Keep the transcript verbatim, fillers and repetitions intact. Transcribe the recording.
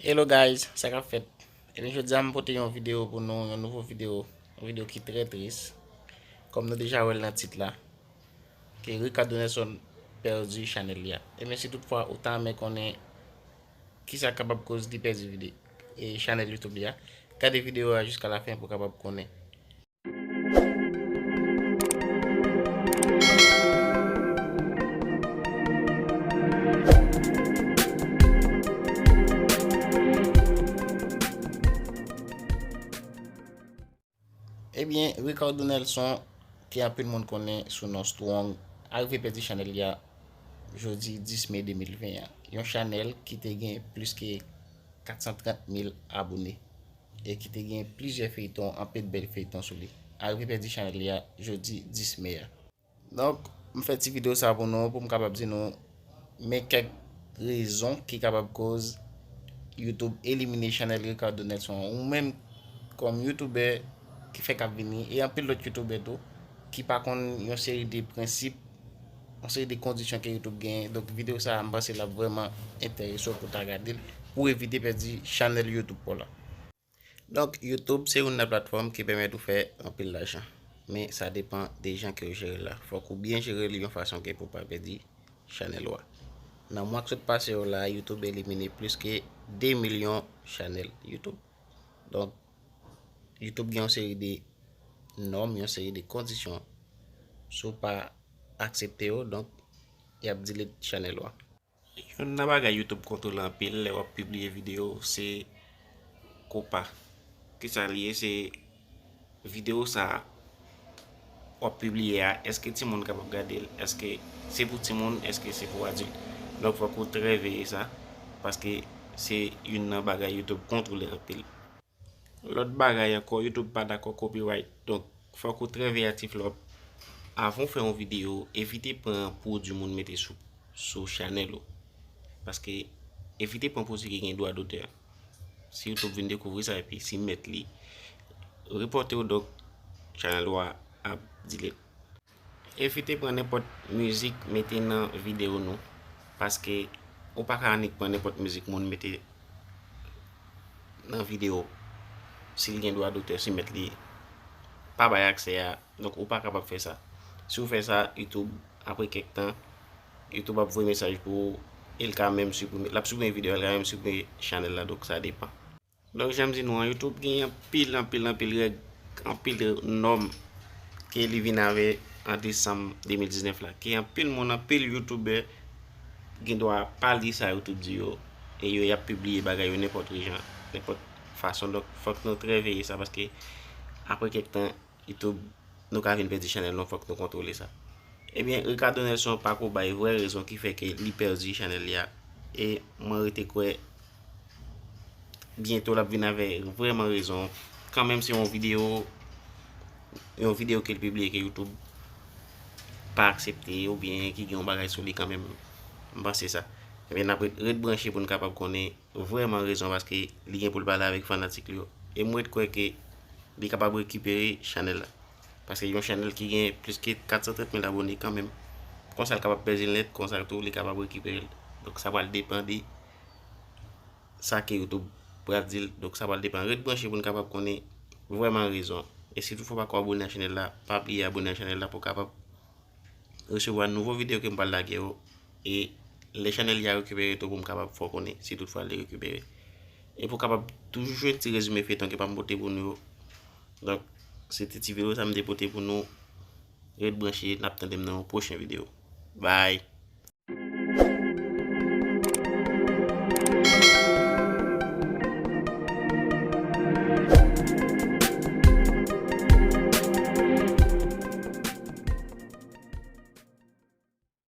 Hello guys, sa k ap fèt? Ebyen, jodi a m pote yon videyo pou nou, yon nouvo videyo, yon videyo ki trè tris. Kòm nou deja wè l nan tit la, ke Ricardo Nelson pèdi chanèl li a. Ebyen, si toutfwa ou ta renmen konnen kisa k kapab koz li pèdi vide, e chanèl YouTube li a, gade videyo a jiska lafen pou w kapab konnen. Ebyen, Ricardo Nelson, ke anpil moun konnen sou non Strong, arive pèdi chanèl li a jodi dis me de mil ven an. Yon chanèl ki te gen plis ke kat san trant mil abone e ki te gen plizyè feyton, anpil bèl feyton sou li. Arive pèdi chanèl li a jodi dis me a. Donk, m fè ti videyo sa pou nou, pou m kapab di nou, men kèk rezon ki kapab koz YouTube elimine chanèl Ricardo Nelson. Ou menm, kòm youtubè ki fèk ap vini, e anpil lòt youtubè tou, ki pa konn yon seri de prensip, yon seri de kondisyon ke YouTube genyen. Donk, videyo sa a, m panse l ap vrèman enterese w pou w ta gade l, pou w evite pèdi chanèl YouTube pa w la. Donk, YouTube se youn nan platfòm ki pèmèt ou fè anpil lajan. Men, sa depan de jan ke w jere l la. Fòk ou byen jere l yon fason ke pou w pa pèdi chanèl ou a. Nan mwa k sot pase yo la, YouTube elimine plis ke de milyon chanèl YouTube. Donk, YouTube gen yon seri de nòm, yon seri de kondisyon. Si w pa aksepte yo, donk, y ap delete chanèl ou a. Youn nan bagay YouTube kontwole anpil lè w ap pibliye videyo, se kopa. Kisa l ye? Se videyo sa a w ap pibliye a, èske timoun kapab gade l? Èske se pou timoun? Èske se pou adilt? Donk, fòk ou trè veye sa, paske se youn nan bagay YouTube kontwole anpil. Lòt bagay ankò, YouTube pa dakò copyright. Donk, fòk ou trè veyatif lè w ap, avan w fè yon videyo, evite pran pwodui moun mete sou, sou chanèl ou. Paske, evite pran pwodui ki gen dwa dotè. Si YouTube vin dekouvri sa, epi si mèt li repòte w, donk, chanèl ou a ap delete. Evite pran nenpòt mizik mete nan videyo nou, paske ou pa ka annik pran nenpòt mizik moun mete nan videyo w, si l gen dwa dotè, si mèt li pa bay aksè a, donk ou pa kapab fè sa. Si w fè sa, YouTube, apre kèk tan, YouTube ap voye mesaj pou ou, e l ka menm siprime, l ap siprime videyo a, l ka menm siprime chanèl la, donk sa depan. Donk, jan m di nou an, YouTube gen anpil, anpil, anpil règ, anpil nòm ke li vin avè an desanm de mil diznèf la. Ke anpil moun, anpil youtubè gen dwa pa li sa YouTube di yo. E yo, y ap pibliye bagay yo nenpòt jan, nenpòt fason. Donk, fòk nou trè veye sa, paske apre kèk tan, YouTube, nou ka vin pèdi chanèl nou, fòk nou kontwole sa. Ebyen, Ricardo Nelson pako bay vrè rezon ki fè ke li pèdi chanèl li a. E mwen rete kwè byento l ap vin avè vrèman rezon. Kanmenm se yon videyo, yon videyo ke l pibliye ke YouTube pa aksepte oubyen ki gen yon bagay sou li kanmenm. M panse sa. Ebyen, n ap ret, ret branche pou n kapab konnen vrèman rezon paske li gen pou l pale avèk fanatik li yo. E m ret kwè ke li kapab rekipere chanèl la. Paske yon chanèl ki gen plis ke kat san trant mil abone kanmenm. Konsa l kapab pèdi l nèt, konsa tou li kapab rekipere l. Donk sa pral depan de sa ke YouTube pral di l. Donk sa pral depan. Ret branche pou n kapab konnen vrèman rezon. E si toutfwa w pako abone a chanèl la, pa bliye abone a chanèl la pou w kapab resevwa nouvo videyo ke m pral lage yo. E lè chanèl li a rekipere tou pou m kapab fè w konnen si toutfwa li rekipere. E pou w kapab toujou jwenn ti rezime feyton ke pa m pote pou nou yo. Donk, se te ti videyo sa m te pote pou nou. Ret branche, n ap tande m nan yon pwochen videyo. Bye!